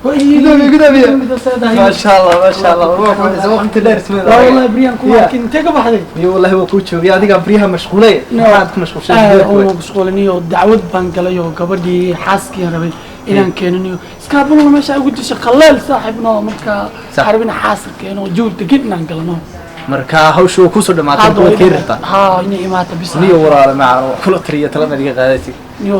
Gudoomiye, gudoomiye. Maasha Allah, maasha Allah. Waa ku xiisa waqti dheer isma. Waa wallahi briyaan ku arkin, intee ka baxday? Iyo wallahi waa kuu joogay, adigaa baryaha mashquulay. Maxaad ku mashquulshay? Uma mashquuliniyo, dacwad baan galay oo gabadhii xaaskii rabay inaan keeniniyo iskaabuluna meesha ugu dishay qaleel saaxiibno. Marka xarbina xaaska keeno, jawi degan inaan galno. Marka hawshu waa kusoo dhamaatay, kuwaad keeni rabtaa? Haa, inay imaata bis. Niyo walaale macaan, waa kula taliya, talada iga qaadatid.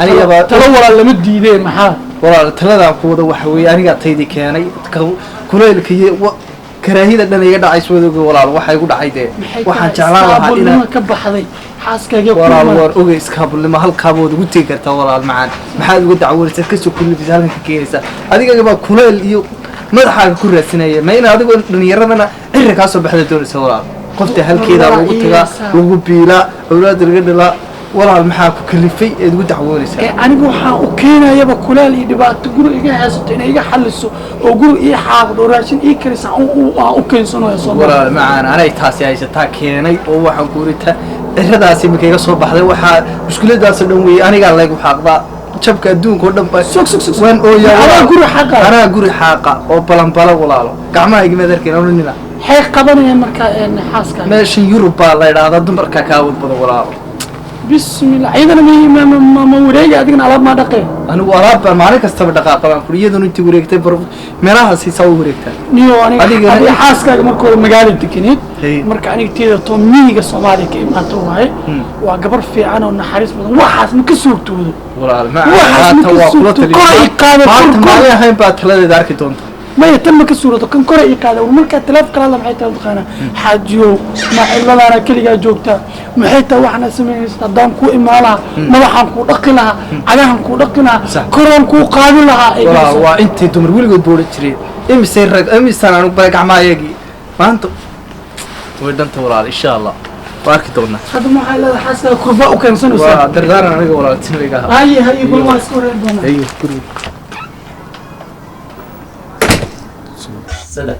Aniga talo walaal lama diidee, maxaa? Walaal, taladaan ku wada waxa weeye, anigaa taydii keenay, kuleylka iyo karaahida dhan iga dhacay iswadooga. Walaal, waxa igu dhacay dee waxaan jeclaan lahaa inaan ka baxday xaaskaaga. Walaal, waan ogay iskaabulnimo halkaabood ugu tegi kartaa. Walaal macaan, maxaad uga dacwoonaysaa, kasoo kulifaysa, halkan ka keenaysaa? Adigaga baa kuleyl iyo madaxaaga ku raadsanaya. Ma in adigoo dhalinyaradana cirri kaa soo baxda doonaysa? Walaal, qofta halkeedaa lagu tagaa, lagu biilaa, awlaada laga dhalaa. Walaal, maxaa ku kalifay eed ugu dacwoonaysaa? Anigu waxaan u keenayaba kuleel iyo dhibaato guri iga haysato inay iga xaliso oo guri ii xaaqdo, raashin ii karisa aan u keensanayo soo. Walaal macaan, anay taasi haysataa keenay oo waxaan ku uri ciradaasi iminka iga soo baxday, waxaa mushkiladaasoo dhan weeye. Anigaa laygu xaaqdaa jabka adduunka oo dhan ba. Sug, sug, sug. Waan ooyaa. Adaa guri xaaqa? Anaa guri xaaqa oo balanbala walaalo, gacmaha igama arkayn anina. Maxay qabanayaan marka xaaska? Meeshan Yurub baa la idhaahdaa, dumarka kaa wad badan walaalo. Bismillah, ciidana ma wareegi, adigana alaab maa dhaqee? Anigu alaab baan maalin kastaba dhaqaaqa baan kuri, iyaduna intii wareegtay bar meelahaas saa u wareegtaa. Niyo aniga adiga xaaskaaga marka hore magaalo deganeed, marka aniga teeda too miyiga Soomaaliya ka imaato waaye. Waa gabar fiican oo naxariis badan, waxaas ma ka suurtoodo. Walaal maanta waa kula taliya, maanta maalin ahayn baa taladeeda arki doonta. Maya, tan ma ka suurato, kan kore ii qaada. Markaa taleef kala hadla, maxay tahay taqaanaa? Xaajiyow, ma ciladaana keligaa joogtaa? Maxay tahay waxna samaynaysa? Haddaan kuu imaan lahaa, madaxaan kuu dhaqi lahaa, cagahan kuu dhaqi lahaa, koraan kuu qaadi lahaa. Walaal, waa intii dumar weligood booran jireen. Imisay rag imisaan anigu bara gacmaha iyagii maanta way dhanta. Walaal, insha Allah waa arki doonaa. Hadda maxay leedahay xaaska kurba u keensanaysaa? Waa dardaaran aniga walaal tinayga ahaa. Haye haye, bal waa iska wareeri doonaa. Haye guriga. Saddex.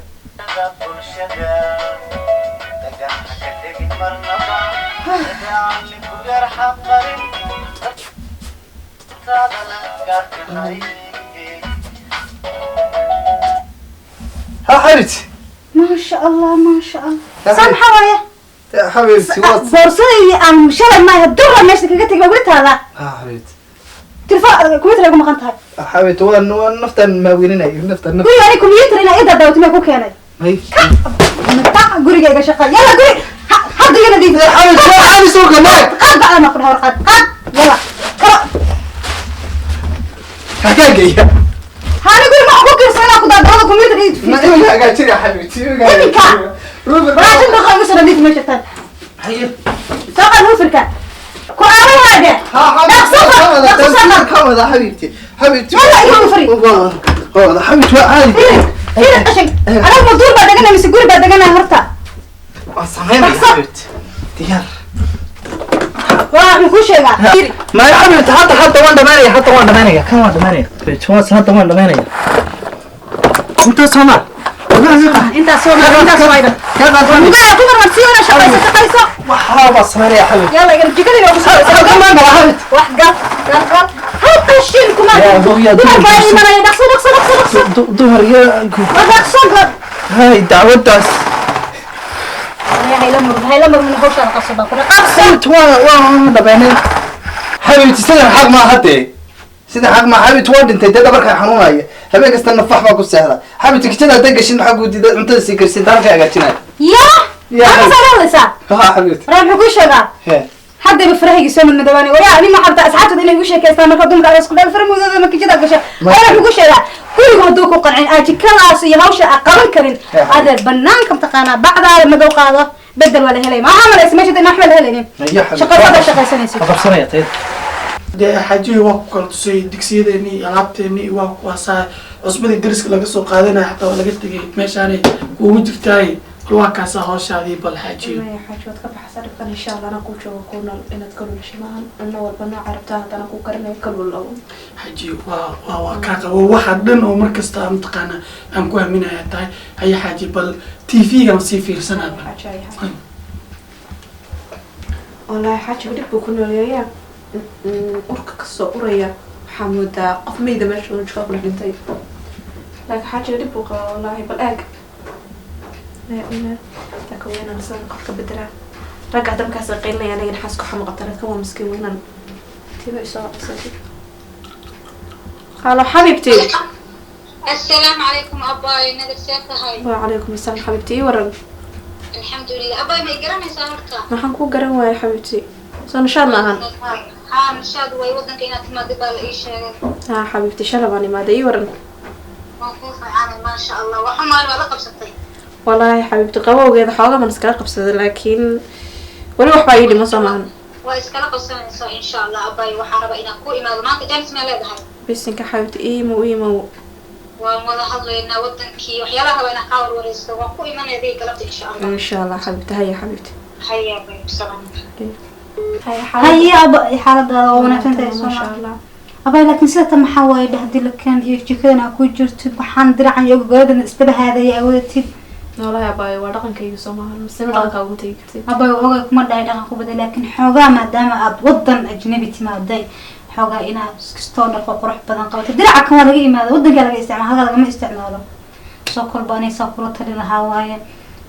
Ha xarit. Maasha Allah, maasha Allah, saa maxaa waaye? Xabiibti, waa boorsadaydi aan shalay maaha dura meesha kaga tegay weli taala. Ha xabiibti. Telefon computer ay ugu maqan tahay. Xabiibti, waan naftaan maawelinayo naftaan. Guriga ani computer inaa ii daadawato miyaa ku keenay? May. Matac gurigayga shaqa, yalla guri hadda iga nadiif. Xabiibti, waa caadi soo galay. Qaad bacda ma ku dhaha, war qaad, qaad, yalla kala. Halkaa geeya. Haani guri ma ku kirsan inaa ku daadawado computer ii. Ma iminka hagaajinaya xabiibti? Iminka raashin dhaqa, igu soo nadiif meesha tan. Haye. Soo qaad hufirka ku aaway haade. Dhaqso ka wada xabiibti, xabiibti. Yalla igu hufri. Wada xabiibti, waa caadi. Fiiri qashin, anagu ma duur baa deganaa mise guri baa deganaa horta? Waan samaynaya xabiibti, diyaar. Waa waxaan kuu sheegaa. Maya xabiibti, hadda waan dhamaynaya, hadda waan dhamaynaya, kan waan dhamaynaya, hadda waan dhamaynaya. Intaas soo maar. Intaas soo maar, intaas waa idan mugaa ku marmarsiyo ina shaqayso, shaqayso. Waxaa baa samaynaya xabiibti. Yalla igan jikada inoogu shaqayso. Halkan maan gala xabiibti. Wax gal gal gal, hal qashin kuma dumar baa imanaya. Dhaqso dhaqso dhaqso dhaqso. Dumar iyo war dhaqso gal. Hay dacwadaas. Hayla murmin, hayla murmin, hawshaada qabso baa ku qabso. Xabiibti, waa dhameynay xabiibti. Sidan xaq maa haddee, sidan xaq maa xabiibti. Waa dhintay dee, dhabarkaa xanuunaya, habeen kasta nafax baa ku seexda. Xabiibti, kijada hadday gashin maxaa kuu diiday cuntada sii karsin, halka hagaajinaya? Ya halkaas aad hadlaysaa? Ha xabiibti. Waraa muxuu kuu sheegaa? He. Haddaba farahaygi soo madmadoobaanay. Waraa nin waxaa rabtaa asxaabtada inay igu sheekaystaan marka dumarka aad isku dhal fara mudooda ma kijada gasha. Ayaa muxuu kuu sheegaa? Gurigu hadduu ku qancin aad jikadaas iyo hawsha aad qaban karin, adeer banaanka mataqaanaa bacdaada madow qaado, bedel waa la helay. Maxaa malaysa meesha inaan waxba la helaynin? Shaqada shaqaysanaysid qabsanaya tayada. Dee xaajihi, waa ku kala tusay digsiyadeeni iyo alaabteeni, waa kuwaasaa cusbadii dariska laga soo qaadanaya, xataa waa laga tegay, meeshaanay kuugu jirtaay. Bal waa kaasaa hawshaadii, bal xaajiyo. Maya xaaji, waad ka baxaysaa dhibkan insha Allah. Anaa kuu joogo, kuu nool inaad kalulsho maahan, cunno walba nooca rabtaa haddana kuu karinayo kalullow. Xaajiyo, waa kaa qabo waxa dhan oo mar kasta mataqaana aan ku haminaya tahay. Haye xaaji, bal TV-gan sii fiirsanaa bal. Xaaji ay wallaahi xaajiga dhib buu ku nooleeyaa, urka kasoo uraya waxaa moodaa qof meyda meesha uu jooga kula dhintay. Laakiin xaajiga dhib buu qabaa wallaahi, bal eeg. Laakiin waa inaan isaga kor ka bedelaa. Ragga hadda markaas ay qaylinayaan, anigana xaaska waxaa muuqata, laakiin waa miskiin, waa inaan tiba isoo codsaday. Halo xabiibti. السلام عليكم أباي نادر سيرتهاي. Wacalaykum asalaam xabiibti, ii waran. الحمد لله أباي، ما يقرأني horta. Maxaan kuu garan waayay xabiibti? Soo nashaad ma ahan? Haa, nashaad way. Wadanka inaad timaado baa la ii sheegay. Haa xabiibti, shalay baan imaaday. Ii waran. Waan kuu fiicanay, maasha Allah. Waxa maalin waa la qabsatay? Walaahi xabiibti, qabowgeeda xoogaa baan iskala qabsaday, laakiin weli waxbaa ii dhima, soo maahan? Waa iskala qabsanaysaa insha Allah. Abaay, waxaan rabaa inaan kuu imaado maanta. Jaanis ma leedahay? Bisinka xabiibti, iimow iimow. Waan wada hadlaynaa wadankii, waxyaalaha rabaa inaan kaa warwareysto. Waan ku imanaya adiga galabta insha Allah. Insha Allah xabiibti, haya xabiibti. Haya abay, salaam. Haya. Haye aba, xaaladaada waa wanaagsan tahay? Maasha soo Allah. Abay, laakiin sida tan maxaa waaye dhexdilakan iyo jikadan aa ku jirtid, waxaan diracan iyo gogoladan isdaba haadaya awoodatid? Walahi abaayo, waa dhaqankayga, soo maahan? Masema dhaqankaa ugu tegi kartid. Abay, ogay kuma dhahay dhaqan ku badan, laakiin xoogaa maadaama aad wadan ajnabi timaaday, xoogaa inaad kastoo dharko qurux badan qabatay. Diraca kan waa laga imaada wadankaa laga isticmaalo, halkaa lagama isticmaalo. Soo kolba anay saa kula talin lahaa waaye.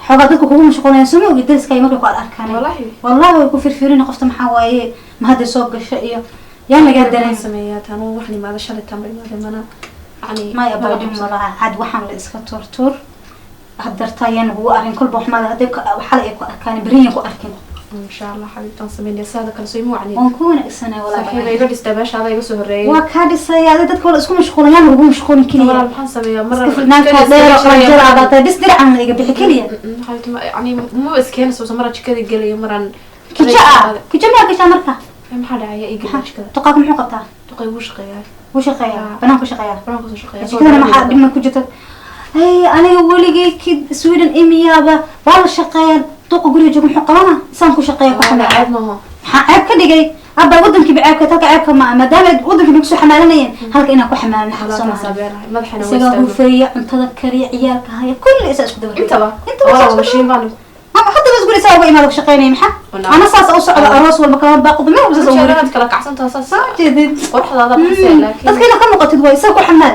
Xoogaa dadka kugu mashquulinaya, soo ma ogi? Dariska ay markay ku ad arkaan, Wallahi. Wallahi way ku firfirin, qofta maxaa waaye, ma hadday soo gasho iyo yaan lagaa Waxaan dareemi. sameeyaa tanu, waxaan imaada shalay, tan ba imaaday mana yani. Maya abay, dhib malaha, cad waxaan la iska tuurtuur hadarta ayaan lagugu arrin kolba waxmaada hadday xalay ay ku arkaan, beriyan ku arkin. Insha Allah xabiibti, waan sameynaya saada kale, soo ima wacni. Waan ku wanaagsanay. Saaxiiba, Walaahi iga dhistaa meesha, iga soo horreeyay. Waa kaa dhisaya adi, dadka wala isku mashquulayaan, lagugu mashquulin keliya. Walaal, maxaan sameeyaa mar Iska filnaankaa dheer oo qalanjada aadaatay bis, diracan la iga bixi keliya. Xabiibti, yani maba iskeenayso, maraan jikada gelaya, maraan Kijo ah, kijo miyaa gashaa marka? Maxaa dhacaya? Ii geliya jikada. Duqaaga muxuu qabtaa? Duqay wuu shaqeeyaa. Wuu shaqeeyaa, banaan ku shaqeeyaa. Banaan kusoo shaqeeyaa. Jikadana maxaa dhibna ku jirta? Ay, aniga weligay kid Sweden imiyaaba waa la shaqeeyaa. Duqa guriga jooga muxuu qabanaa? Isaan ku shaqeeya ku Walaal, xamala. ceeb maaha. Maxaa ceeb ka dhigay abba? Wadankiiba ceebka, halka ceebka ma, maadaama wadankii nagu soo xamaalanayeen, halka inaan ku xamaalano xaq soo Walaal, maaha? saabeerahay madaxana waa Isagaa istaago. hufeeya, cuntada kariya, ciyaalka haya, kulli isaa isku daba. Intaba. Intaba Walaal, isaa isku mashiin baan. Ama hadda bas guri isaa uga imaado shaqeynaya, maxaa? Walaal. Ana saas u socda, aroos walba kama baaqdo, meel walba saas u wareeg. Jeedanaad kala kacsantaha saas. Soo jeedin. Quruxdaada baxsee, laakiin Dadka inaad ka noqotid waa isaga ku xamaal.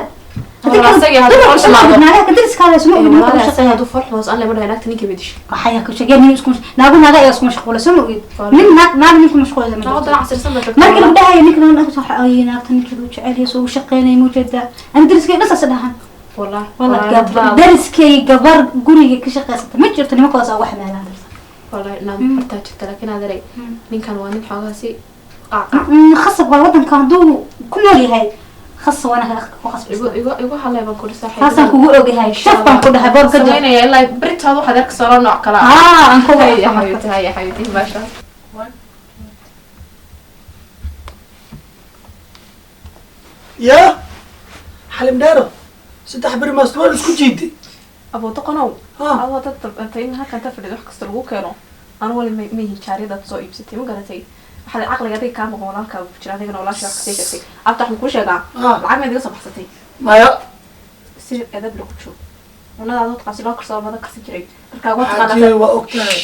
Walaal, isagii hadduu fool xumaado. Naagaha dariskaada suma ogid marka u Walaal, isaga shaqeeya. hadduu fool xumaado, aan lama dhahay naagta ninkii bedishay. Waxaa ku sheegay nin isku naagu, naaga ayaa isku mashquula, soo ma ogid? Walaal. Nin naag, naag nin ku mashquulsa ma Naagta jirto. casirsan baa joogta. Markii lagu dhahayo ninka lagu dhahayo, ay naagta ninkeedu jecel yahay, soo u shaqeynaya mawjada, ani dariskay dhan saas dhahan. Walaal. Walaal, dariskay gabar guriga ka shaqeysata ma jirto, nimankoodaas uga xamaalaan darta. Walaal, naag bartaa jirta, laakiin adeeray, ninkan waa nin xoogaa si qaac. Khasab waa wadanka hadduu ku nool yahay, khasab waana ku Igu khasbista. Igu halay baan ku saaxiib. Taasaan kugu ogahay, shaf baan ku dhahay, boor ka jar. Sameynaya ilaa berintaada waxaad arkaysaa loo nooc kala ah. Haa, aan kugu Haya arko marka. xabiibti, haya xabiibti, maasha. Yaa Xalim Dheero, 3 beri maastuwaan isku jiiday. Abuu doqonow. Ha. Adoo dad dalbantay in halkan ta fadhido wax kasta lagu keeno, anu wali ma yihin jaariyadaad soo iibsatay, ma garatay? Waxaad caqliga adiga kaa maqan, walaalkaa ku jira, adigana walaasha wax kasii sheegtay. Abta, waxaan kuu sheegaa, lacag maad iga soo baxsatay? Maya. Si edab lagu joog, cunadaada taqaasi loo karsado badan karsan jiray markaa waa Xaajiye, taqaanaa. waa ogtahay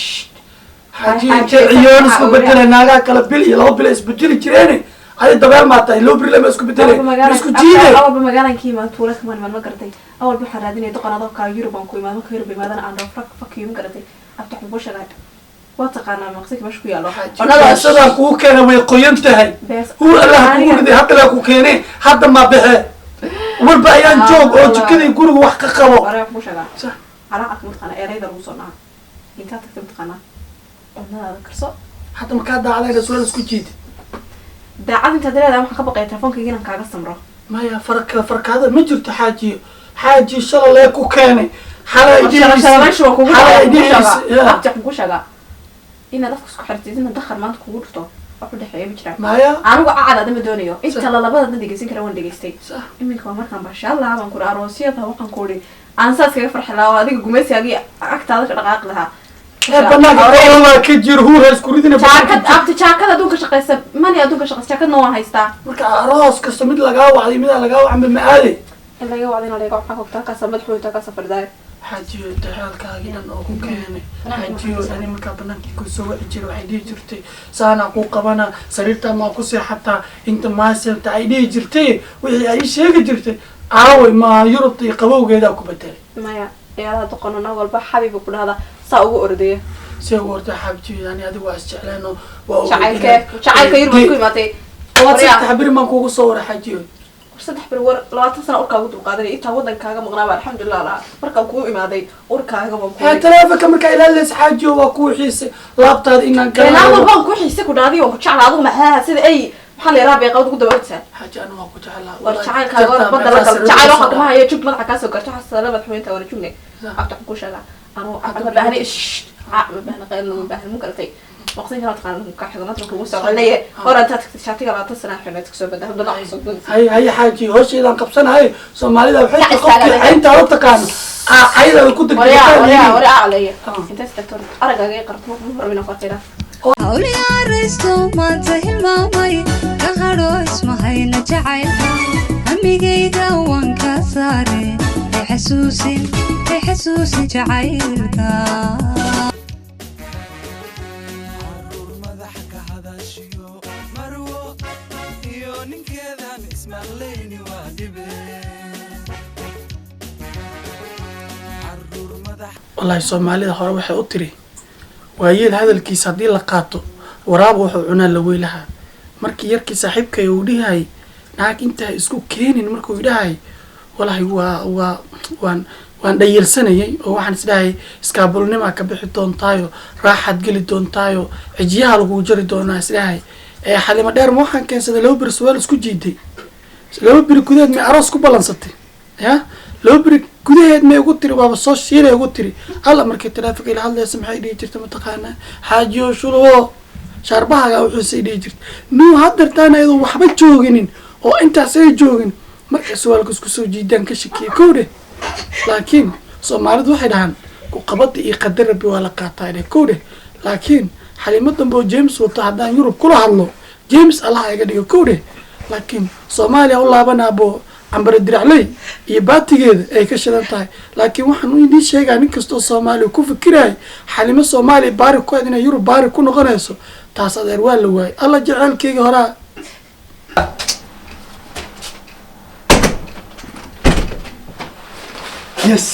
xaajiye. Xaajiye, Intay ciyoon isku waxaa bedelay, naagaha kale bil iyo 2 bil ay isbedeli jireene, adi dabeel maa tahay, loo beri lama isku bedelay, ma isku jiiday. Awalba magaalan ka imaad, tuula kamaan imaad, ma garatay? Awalba waxaan raadinaya doqon adoo kaa Yurub aan ku imaad, marka Yurub imaadana aan dhaho fuck, fuck you, ma garatay? Abta, waxaan kuu sheegaa, waa taqaanaa maqsinka meesha ku yaalo. Xaajiye, sidaan kugu keenay way qoyan tahay. Bees. Huur Allah kugu riday, hadda laa ku keenay, hadda ma baxe warba ayaan joog oo jikadii guriga wax ka qabo. Hore waxaan kuu sheegaa, Sax. Calaacadka mataqaanaa ereyda lagu soo dhaca intaad tagtay, mataqaanaa cunadaada karso. Hadda makaa daacdayna sulan isku jiidi. Daacad intaad leedahay, waxaan ka baqaya telefonkayga inaan kaaga samro. Maya, farka farkaada ma jirto xaajiyo. Xaajiyo, shalay ku keenay, xalay Shalalayshu waa kugu xalay dhacay, kugu dhihaysa. sheegaa. Abti, waxaan kuu sheegaa inaad afka isku xirtid, inaad dakhar maanta kugu dhufto, wax u dhexeeya ma jiraan. Maya. Anigu cacad adama doonayo inta lalabada dhegeysan kara, waan dhegeystay. Sax. Iminka waa markaan bashaalla baan kuri aroosyada, waxaan ku uri aan saas kaga farxi lahaa oo adiga gumaysigaagii agtaada ka dhaqaaqi lahaa. Ee banaanka qolalaa ka jiro, huur ha isku ridina. Jaakad, abti, jaakad adduunka shaqaysa mani, adduunka shaqaysa jaakadna waan haystaa. Marka aroos kasta mid lagaa wacday, mid aan lagaa wacan ma aaday. In laga wacdo, in laga waxaan hogtaa kaasa madaxweyne kaasa fardaayo. Xaajiyo, daxaalkaagii dhan oo ku keenay xaajiyo, ani markaa banaankii ku soo wici jiray, waxay dhihi jirtay saanaa ku qabana, sariirtaa maa ku seexataa, inta maaseebta ay dhihi jirtay, wixii ay ii sheegi jirtay. Aaway ma Yurubta iyo qabowgeedaa ku bedelay? Maya, ciyaaraha doqonana walba xabiba ku dhahda saa ugu ordaya. See ugu orday xaabji? Yani adigu waa isjecleeno, waa ogeyd. Jacaylka, jacaylka Yurub ku imaatay. Waad 3 beri baan kugu soo waray, xaajiyo. War 3 beri, war 20 sano urkaagu dulqaadanay intaa waddankaaga maqnaaba, alxamdulilah lahaa markaan kugu imaaday urkaaga baan ku Hee, taleefonka markaa ilaaleysa, xaajiyo, waa kuu xiisay laabtaada inaan Naa walbaan ku xiise ku dhahday, waan ku jeclaa. Adigu maxaa sida ay maxaa la yaraa beeqawd ugu daba ordsaa? Xaaji, anu waa ku jeclaa. War jacaylkaaga war badda la gal, jacayl waxa kuma hayo jug madaxa kaa soo garto waxaa sala madaxweynta wana jugne. Abta waxaan kuu sheegaa, anuu ma baahni ma baahni qaylna, ma baahni, ma garatay? Maqsin kala taqaan ka xigo maanta kugu soo celinaye hor intaad tagtay shaatiga 20 sana xirneed kasoo bada hadda la soo gudbay. Hay hay xaaji, hoosheedaan qabsanahay. Soomaalida waxay Kac tahay qofkii istaaga. Caynta la taqaano cayda ku Waryaa, waryaa, degdegtaa. Waryaa caleeya intaas tagto aragaaga ay qarto ma rabin ku arkayna. Hawlyaaraysto maanta hilmaamay ka hadho ismahayna jacaylka hamigayga waan ka saare hay xasuusin, hay xasuusin jacaylka. Caruur madax ka hadashiyo marwo iyo ninkeedan ismaqlayni waa dhibe. Caruur madax Wallaahi soomaalida hore waxay u tiri, waayeel hadalkiisa haddii la qaato, waraaba wuxuu cunaa la weylaha. Markii yarkii saaxiibkay uu dhihay naag intaa isku keenin, markuu idhahay, wallaahi waa waan dhayalsanayay oo waxaan isdhahay iskaabulnimaa ka bixi doontaayo, raaxaad geli doontaayo, cijiyaha lagu jari doonaa isdhahay. Ee Xalimo Dheer ma waxaan keensaday 2 beri surwaal isku jiiday, 2 beri gudaheed may aroos ku ballansatay, ya 2 beri gudaheed may ugu tiri, waaba soo shiilay ugu tiri. Alla markay taraafika ila hadlaysa maxay dhihi jirta mataqaanaa? Xaajiyo shulwo shaarbahaga wuxuusay dhihi jirta. Nuu hadeertaan ayadoo waxba jooginin oo intaas ay joogin markay surwaalka isku soo jiidaan ka shakiyay kowdhe. Laakiin soomaalidu waxay dhahaan ku qabada iyo qadar rabbi waa la qaataa dheh kowdhe. Laakiin Xalimo dambe oo James wato haddaan Yurub kula hadlo, James Allah iga dhigo kowdhe. Laakiin Soomaaliya u laabanaabo Cambare Diracley iyo baatigeeda ay ka shidan tahay. Laakiin waxaan u idiin sheegaa, nin kastoo Soomaaliya ku fikiraya Xalimo Soomaaliya baari ku aad inay Yurub baari ku noqonayso, taas adeer waa la waayay. Alla jaceylkeyga horaa. Yes,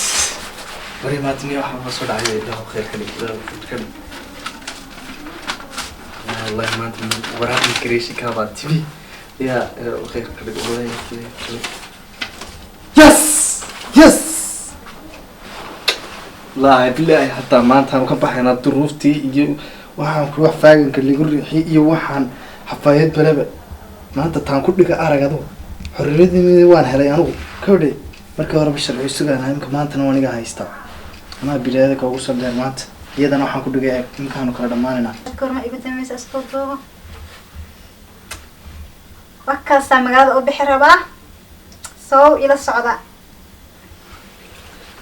bari maatini waxaa noo soo dhacay. Ilaahu khayr ka dhig, Ilaahu khayr ka dhig. Wallahi maanta waraaq immigration ka baa tv ya. Ilaahu khayr ka dhig, wallahi khayr ka dhig. Yes, wallaahi bilaahi hataa maantaan ka baxaynaa duruuftii iyo waxaan ku wax faaganka lagu riixi iyo waxaan xafaayad baleba maanta taan ku dhiga. Arag adugu, xorriyadii waan helay anigu kawdhe. Markii horeba sharci sugaan, imka maantana waan iga haystaa anaa bilaadaka ugu soo dheer maanta. Iyadana waxaan ku dhigay eeg, imkaanu kala dhammaanaynaa. Goorma igu dambaysa iskoo duubo wakaasaa magaalada u bixi rabaa, soo ila socda.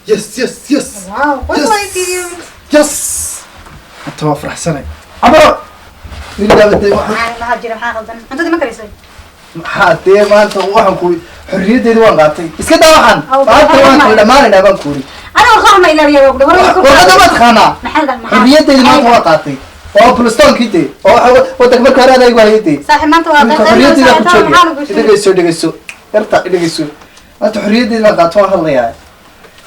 Yes. Wow, what Yes. do I video? Yes, hata waa faraxsanay cabaro wiilaabatay waxaan. Maxaa lahaa jira? Maxaa qaldan? Cuntadii ma karisay? Maxaa dee maanta waxaan kuuri xorriyaddeedi waan qaatay, iska daa waxaan. Aw, maanta waan kala dhammaanaynaa baan kuuri. Ana warqaha ma ilaaliya waa ku Warqada ma taqaanaa? Maxaa dhan maxaa? Xorriyaddeedi maanta waan qaatay oo bulstoonkii dee oo wadanka marka hore adaygu hayay dee. Saaxiib, maanta waa Imika xorriyaddeeda ku jooga. Idhegeyso, dhegeyso yarta, idhegeyso. Maanta xorriyaddeedi baan qaato, waan hadlayaa.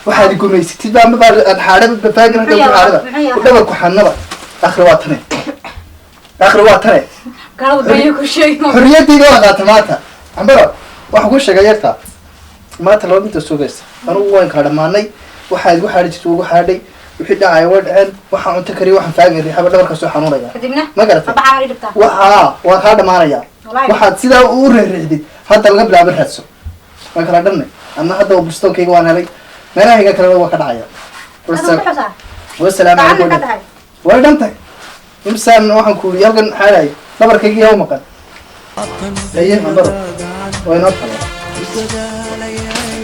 Waxaad gumaysatid baa ma baa xaadhada faagan halka ku xaadhada Muxuu yahay? Dhabar ku xanaba akhri waa tane, akhri waa tane. Gaalada been ku sheegay. Xorriyaddeeda waan qaatay maanta. Cambaro, waxaan kuu sheegay yarta, maanta laba midda sugaysa. Anugu waan kala dhammaanay. Waxaad igu xaadhi jirtay ugu xaadhay, wixii dhacaya waa dhaceen. Waxaan cunto kariya, waxaan faagan riixaba dhabarka soo xanuunaya. Kadibna Ma garatay? Maxaa i dhibtaa? Waxaa waan kaa dhamaanaya. Wallaahi. Waxaad sidaa u reeriixdid hadda laga bilaabo raadso, waan kala dhanay. Ama hadda bulstoonkayga waan helay, meelahayga kalena waa ka dhacaya. Adigu ku xusaa. Wasalaamu Gacan calaykum. ka tahay. Way dhan tahay imsaan waxaan ku yiri halkan xaadhay dhabarkaygii haw maqan. Aye, Cambaro, waa inoo tala. Dadaalaya.